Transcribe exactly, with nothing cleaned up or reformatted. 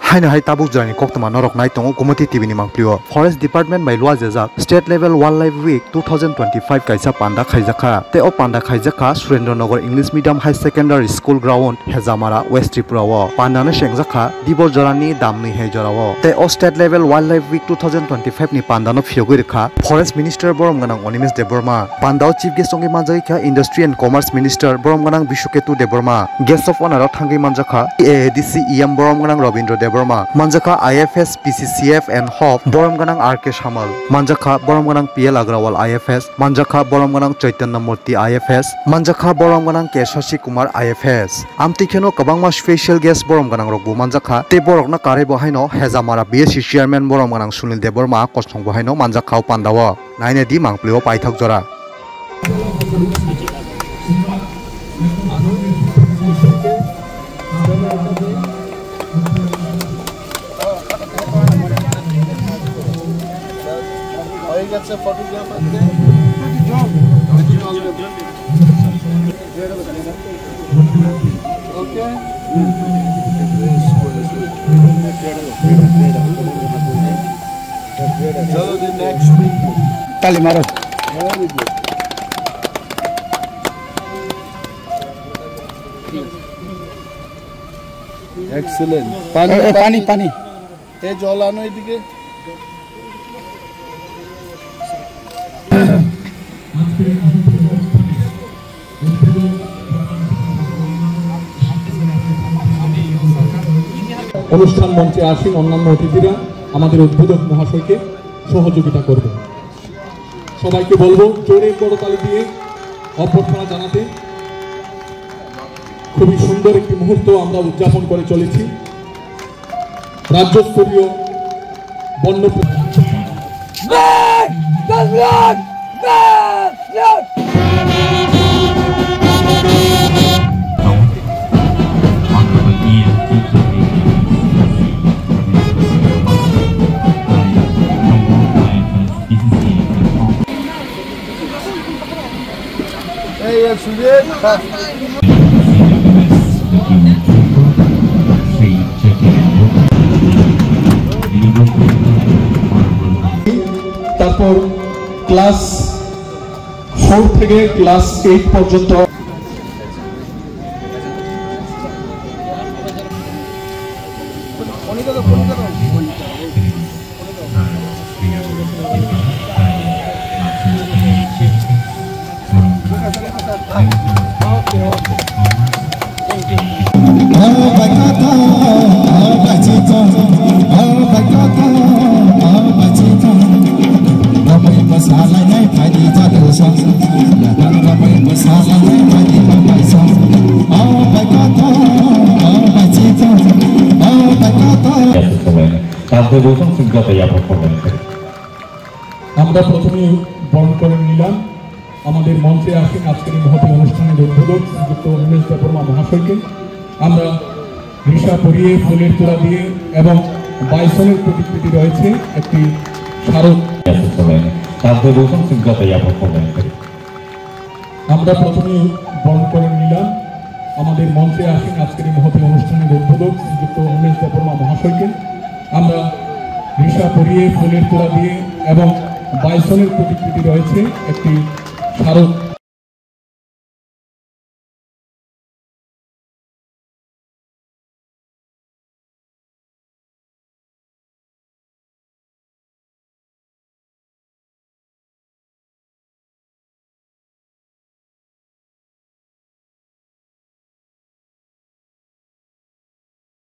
Haino hai tabuk jorani koktwma norok nai tongo Gumoti T V ni mangpli o. Forest Department bai luajajak State Level Wildlife Week two thousand twenty-five kaisa panda khaijakha. Tei o panda khaijakha Surendra Nagar English Medium High Secondary School Ground, Hejamara, West Tripura o. Panda no sengjakha Dibor jorani damni hai jora o. Tei o State Level Wildlife Week two thousand twenty-five ni panda no phiyogwi rwkha Forest Minister borom gwnang Animesh Debbarma. Panda o Chief Guest wngwi manjagwi kha Industry and Commerce Minister borom gwnang Biswaketu Debbarma. Guest of Honour o thangwi manjakha A A D C E M borom gwnang Rabindra Debbarma. Manjakha I F S, P C C F and Hope borom gwnang R K Samal. Manjakha borom gwnang P L Agrawal I F S. Manjakha borom gwnang Chaitanya Murthy I F S. Manjakha borom gwnang K Shashi Kumar I F S. Amtwi kheno kwbangma special guest borom gwnang rokbo manjakha. Tei borokno karwi bo haino Hejamara B S C chairman borom gwnang Sunil Debbarma kosong bo haino manjakha o panda o. Naina di mangpli o paithak jora. হয়ে গেছে ফটোগ্রাফারদের। ওকে। চলো, the next. তালি মারো। Excellent. পানি, এ, এ, পানি, পানি। পানি। এই জল আনো এদিকে। অনুষ্ঠান মঞ্চে আসীন অন্যান্য অতিথিরা আমাদের উদ্বোধক মহাশয়কে সহযোগিতা করবেন। সবাইকে বলবো জোরে করতালি দিয়ে অভ্যর্থনা জানাতে। খুবই সুন্দর একটি মুহূর্ত আমরা উদযাপন করে চলেছি। রাজ্যস্তরীয় বন্য তারপর ক্লাস ফোর থেকে ক্লাস এইট পর্যন্ত। তার দেবতাং সিংহাতে ইয়াপন করবেন। আমরা প্রথমেই বরণ করে নিলাম আমাদের মঞ্চে আসীন আজকের এই মহতী অনুষ্ঠানের উদ্বোধক শ্রীযুক্ত অনিমেষ দেববর্মা মহাশয়কে। আমরা রিশা পরিয়ে ফুলের তোড়া দিয়ে এবং বাইসনের প্রতিকৃতি রয়েছে একটি স্মারক। তার দেবতাং সিংহাতে ইয়াপন করবেন। আমরা প্রথমেই বরণ করে নিলাম আমাদের মঞ্চে আসীন আজকের এই মহতী অনুষ্ঠানের উদ্বোধক শ্রীযুক্ত অনিমেষ দেববর্মা মহাশয়কে। আমরা রিশা পরিয়ে ফুলের তোড়া দিয়ে এবং বাইসনের প্রতিকৃতি রয়েছে একটি স্মারক।